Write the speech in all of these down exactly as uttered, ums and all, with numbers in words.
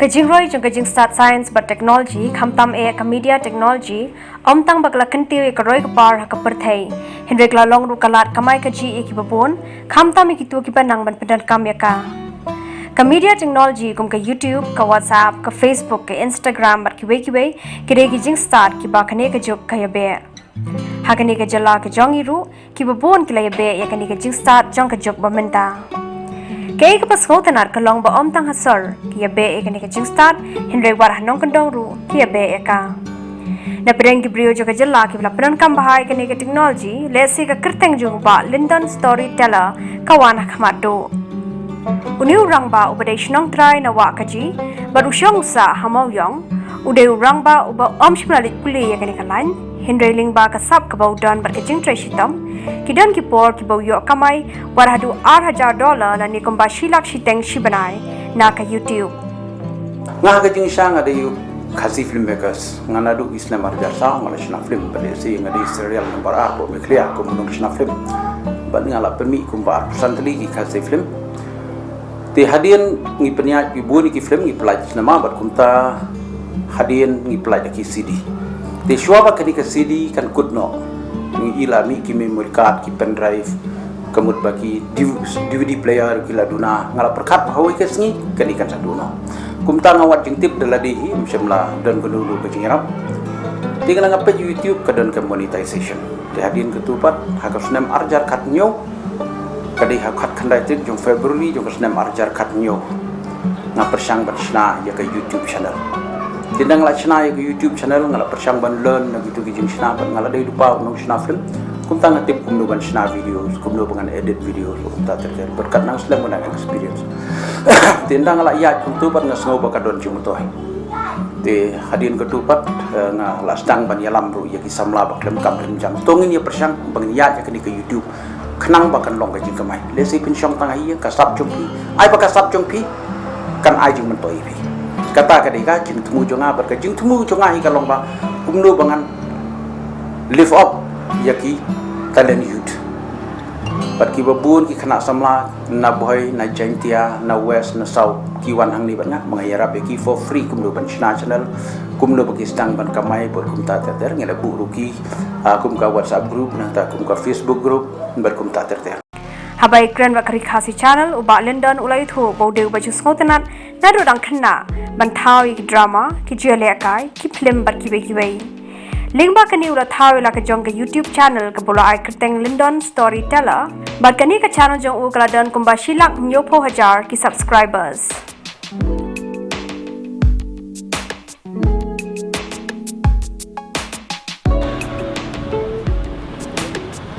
Ka jingroi jong ka jingstad science bad technology, khamtam eh ka media technology, ym tang ba ka la kyntiew ïa ka roi ka par ha ka pyrthei, hynrei ka la long ruh ka lad kamai kajih ïa kiba bun, khamtam ïa kito kiba nang ban pyndonkam ïa ka. Ka media technology kum ka YouTube, ka WhatsApp, ka Facebook, ka Instagram bad kiwei kiwei, ki dei ki jingstad kiba kane ka juk ka ïabeh. Ha kane ka jylla ka jong ngi ruh, kiba bun ki la ïabeh ïa kane ka jingstad jong ka juk ba mynta. Kaei kaba sngewtynnat ka long ba ym tang ha sor ki ïabeh ïa kane ka jingstad, hynrei wat ha nongkyndong ruh ki ïabeh ïa ka. Na pdeng ki briew jong ka jylla kiba la pyndonkam bha ïa kane ka technology, lehse ka kyrteng jong u Bah Lyndon Storyteller ka wan ha khmat duh. Une u rangbah uba dei shnong trai na Wahkaji bad u shong u sah ha Mawïong, u dei u rangbah uba ym shym la leit pule ïa kane ka lain, hynrei lyngba ka sap kaba u don bad ka jingtrei shitom, ki don ki por kiba u ïoh kamai wat haduh ar hajar dollar lane kumba shi lak shiteng shi bnai na ka YouTube. Nga ha ka jingshisha nga dei u Khasi filmmakers, nga naduh ki snem ar hajar saw nga la shna film, bad lehse nga dei serial number ar hapoh Meghalaya kum u nongshna film, bad nga la pynmih kumba arphew san tylli ki Khasi film. Te hadien ngi pynïaid ki bun ki film, ngi pynlait cinema, bad kumta hadien ngi pynlait da ki C D. Te shuwa ba kane ka C D kan kut noh, ngi i la mih ki memory card, ki pen drive, ka mut ba ki D V D player ki la duna, nga la pyrkhat ba hawei ka sngi kane kan sa duh noh. Kumta nga wad jingtip da lade hi, ym shym la don kano kano ka jingïarap. Te nga la nga peit YouTube ka don ka monetization. Te hadien katu pat ha ka snem ar hajar khathynñiew, ka dei ha khatkhyndai tarik jong February jong ka snem ar hajar khathynñiew, nga pyrshang ban shna ïa ka YouTube channel. Te ynda nga la shna ïa ka YouTube channel, nga la pyrshang ban learn na kitu ki jingshna, bad nga la dei lypa u nongshna film. Kumta nga tip kumno ban shna videos, kumno ba ngan edit videos, kumta ter ter. Bad kat nang slem ban nang experience. Te ynda nga la ïaid kumtu bad nga sngew ba ka don jingmyntoi. Te hadien katu pat, eh, nga la sdang ban ïalam ruh ïa ki samla ba khlem kam khlem jam. To ngin ïa pyrshang ba ngin ïaid ïa kane ka YouTube khnang ba kan long ka jingkamai. Lehse phin shong tang ha ïing, ka sap jong phi, ai ba ka sap jong phi kan ai jingmyntoi ïa phi. Kata ka dei ka jingthmu jong nga, bad ka jingthmu jong nga hi ka long ba kumno ba ngan lift up ïa ki talent youth. Bad kiba bun ki khynnah samla na Bhoi, na Jaintia, na West, na South, ki wan hangne bad nga, ba nga ïarap ïa ki for free kumno ban shna channel, kumno ba ki sdang ban kamai, bad kumta ter ter. Ngi la buh ruh ki, ah, kum ka WhatsApp group, nangta kum ka Facebook group, bad kumta ter ter. Haba ïakren bad ka Ri Khasi Channel, u Bah Lyndon u la ïathuh ba u dei uba ju sngewtynnat naduh dang khynnah ban thaw ïa ki drama, ki jingïalehkai, ki film bad kiwei kiwei. Lyngba kane u la thaw ïa la ka jong ka YouTube channel kaba u la ai kyrteng Lyndon Storyteller, bad kane ka channel jong u ka la don kumba shi lak hynñiewphew hajar ki subscribers.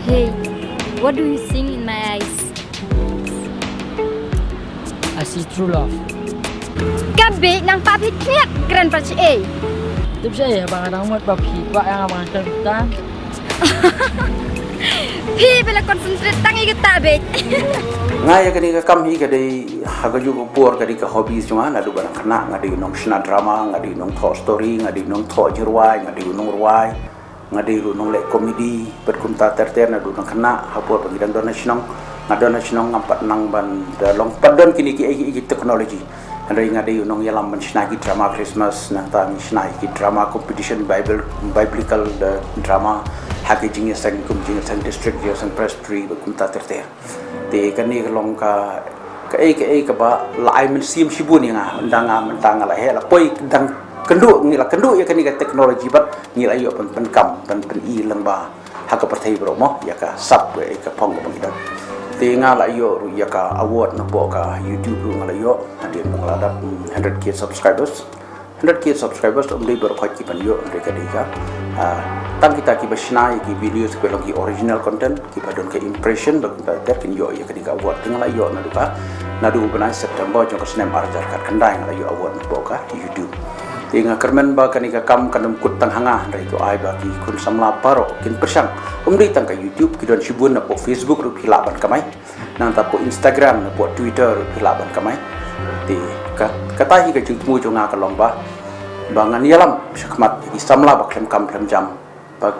Hey, what do you seeing in my eyes? I see true love. Ka bit nang pa phi thiak kren pa chi ei. Tip sha ei ba nga dang mut ba phi kwah ïa nga ba nga kren ta. Phi bela concentrate tang ïa kata bit. Nga ïa kane ka kam hi ka dei ha kajuh ka por ka dei ka hobby jong nga, naduh ba nga khynnah nga dei u nongshna drama, nga dei u nongthoh story, nga dei u nongthoh jingrwai, nga dei u nongrwai, nga dei ruh u nongleh comedy, bad kumta ter ter naduh ba nga khynnah, ha por ba ngi dang don ha shnong, nga don ha shnong ngam pat nang ban da long pat don kine kiei kiei ki technology. Hynrei nga dei u nongïalam ban shna ki drama Christmas, nangta ngi shna ki drama competition Bible, biblical da drama ha ki jingïaseng kum jingïaseng district, jingïaseng presbytery, bad kumta ter ter. Te kane ka long ka, kaei kaei kaba la ai mynsiem shibun ïa nga, ynda nga mynta nga la heh la poi dang kynduh, ngi la kynduh ïa kane ka technology bad ngi la ïoh ban pyn, pynkam ban pyni lyngba ha ka pyrthei baroh mo, ïa ka sap, ïa ka phong kaba ngi don. Te nga la ïoh ruh ïa ka award napoh ka YouTube ruh nga la ïoh, hadien ba nga la dap, mm, hundred K subscribers. Hundred K subscribers ym dei baroh khoit ki ban ïoh, hynrei ka dei ka, ah, tang kita kiba shna ïa ki videos kiba long ki original content, kiba don ka impression, ba kumta ter kin ïoh ïa kane ka award. Te nga la ïoh naduh ka, naduh u bnai September jong ka snem ar hajar khatkhyndai nga la ïoh award napoh ka YouTube. Te nga kyrmen ba kane ka kam kan ym kut tang ha nga, hynrei to ai ba ki khun samla baroh kin pyrshang. Ym dei tang ka YouTube, ki don shibun napoh Facebook ruh phi lah ban kamai. Nangta hapoh Instagram, hapoh Twitter ruh phi lah ban kamai. Te ka, kata hi ka jingthmu jong nga ka long ba, ba ngan ïalam shakhmat ïa ki samla ba khlem kam khlem jam. Ba,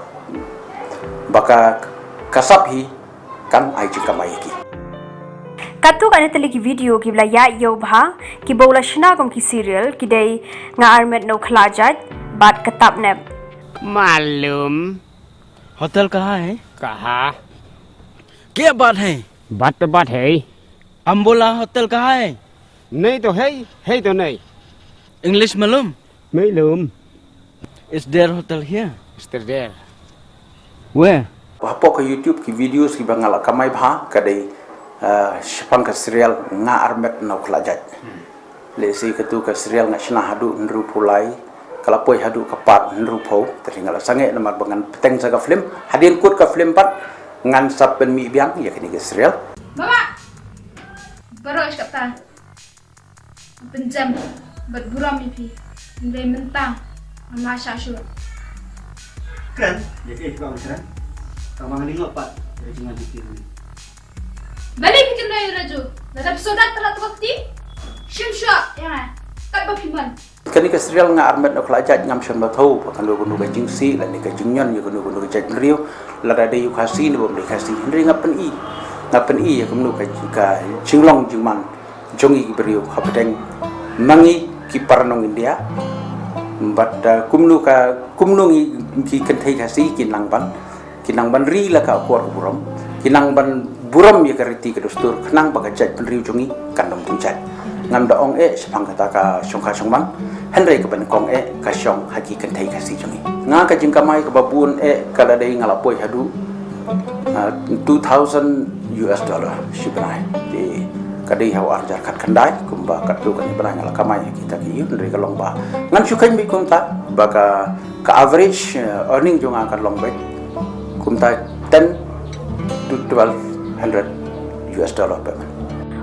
ba ka, ka sap hi kan ai jingkamai ïa ki. Katto katne tylli ki video kiba la ïaid ïew bha, kiba u la shna kum ki serial, ki dei Nga Armet na u Khlajait bad Ka Tapnep. मालूम। होटल कहाँ है? कहाँ? क्या बात है? बात तो बात है। अम्बोला होटल कहाँ है? नहीं तो है, है तो नहीं। इंग्लिश मालूम? मालूम। Is there hotel here? Is there? Where? Hapoh ka YouTube ki videos kiba nga la kamai bha ka dei, ah, shaphang ka serial Nga Armet na u Khlajait. Lehse katu ka serial nga shna haduh hynriewphew lai, ka la poi haduh ka part hynriewphew, te nga la sangeh namar ba ngan bteng sha ka film, hadien kut ka film pat ngan sa pynmih biang ïa kane ka serial. Mama! Baroh shi katta. Pynjem bad burom ïa phi. Hynrei mynta ngam lah shah shuh. Kren, ïa kaei phi kwah ban kren? Tang ba nga ning pat ïa ka jingwan jong phi. Balei phi kyndoh ïa u Raju? Lada phi shu rat palat ka kti, shim shuwa ïa nga katba phi mon. Kane ka serial Nga Armet na u Khlajait ngam shym la thew ba kan long kano ka jingsih lane ka jingñion ïa kano kano ka jaitbynriew, lada dei u Khasi ne bym dei Khasi. Hynrei nga pyni, nga pyni ïa kumno ka, ka jinglong jingman jong ngi ki briew hapdeng ma ngi ki para nong India. Bad, eh, kumno ka, kumno ngi ki kynthei Khasi ki nang ban, ki nang ban ri la ka akor ka burom, ki nang ban burom ïa ka riti ka dustur khnang ba ka jaitbynriew jong ngi kan long dujait. Ngam da ong eh shaphang kata ka shongkha shongman, hynrei kaba nyngkong eh ka shong ha ki kynthei Khasi jong ngi. Nga ka jingkamai kaba bun eh ka la dei nga la poi haduh, ah, two thousand U S dollar shi bnai. Te ka dei ha u ar hajar khatkhyndai, kumba katto katne bnai nga la kamai ha kita ki ïing, hynrei ka long ba ngan shu kheiñ beit kumta ba ka, ka average, eh, earning jong nga kan long beit kumta ten to twelve hundred U S dollar per month.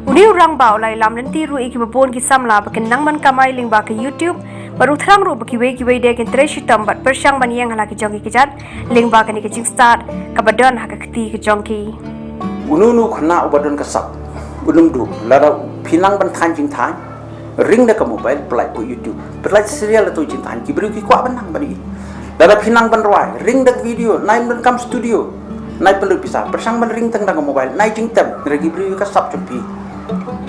Une u rangbah u la ïalam lynti ruh ïa kiba bun ki samla ba kin nang ban kamai lyngba ka YouTube, bad u thrang ruh ba kiwei kiwei de kin trei shitom bad pyrshang ban ïeng ha la ki jong ki kjat lyngba kane ka jingstad kaba don ha ka kti ka jong ki. Uno uno u khynnah uba don ka sap, u nang duh, lada phi nang ban thaiñ jingthaiñ, ring da ka mobile, pynlait bad YouTube, pynlait serial, hato jingthaiñ ki briew ki kwah ban nang ban ïohi. Lada phi nang ban rwai, ring da ka video, nai ban donkam studio, nai pynlut pisa, pyrshang ban ring tang da ka mobile, nai jingtem, hynrei ki briew ïa ka sap jong phi.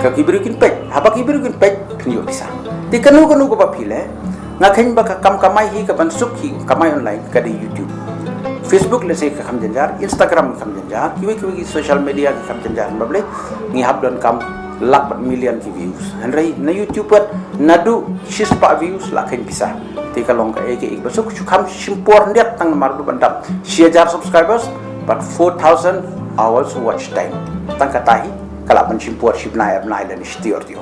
Ka ki briew kin peit, haba ki briew kin peit, phin ïoh pisa. Te kano kano kaba phi leh, nga kheiñ ba ka kam kamai hi kaban suk hi kamai online ka dei YouTube. Facebook lehse ka kham jynjar, Instagram ka kham jynjar, kiwei kiwei ki social media ki kham jynjar, balei ngi hap donkam lak bad million ki views. Hynrei na YouTube pat naduh shispah views la kheiñ pisa. Te ka long kaei kaei ba suk, shu kham shim por khyndiat tang namar ba ban dap shi hajar subscribers bad four thousand hours watch time. Tang kata hi ka lah ban shim por shi bnai ar bnai lane shi taïew ar taïew.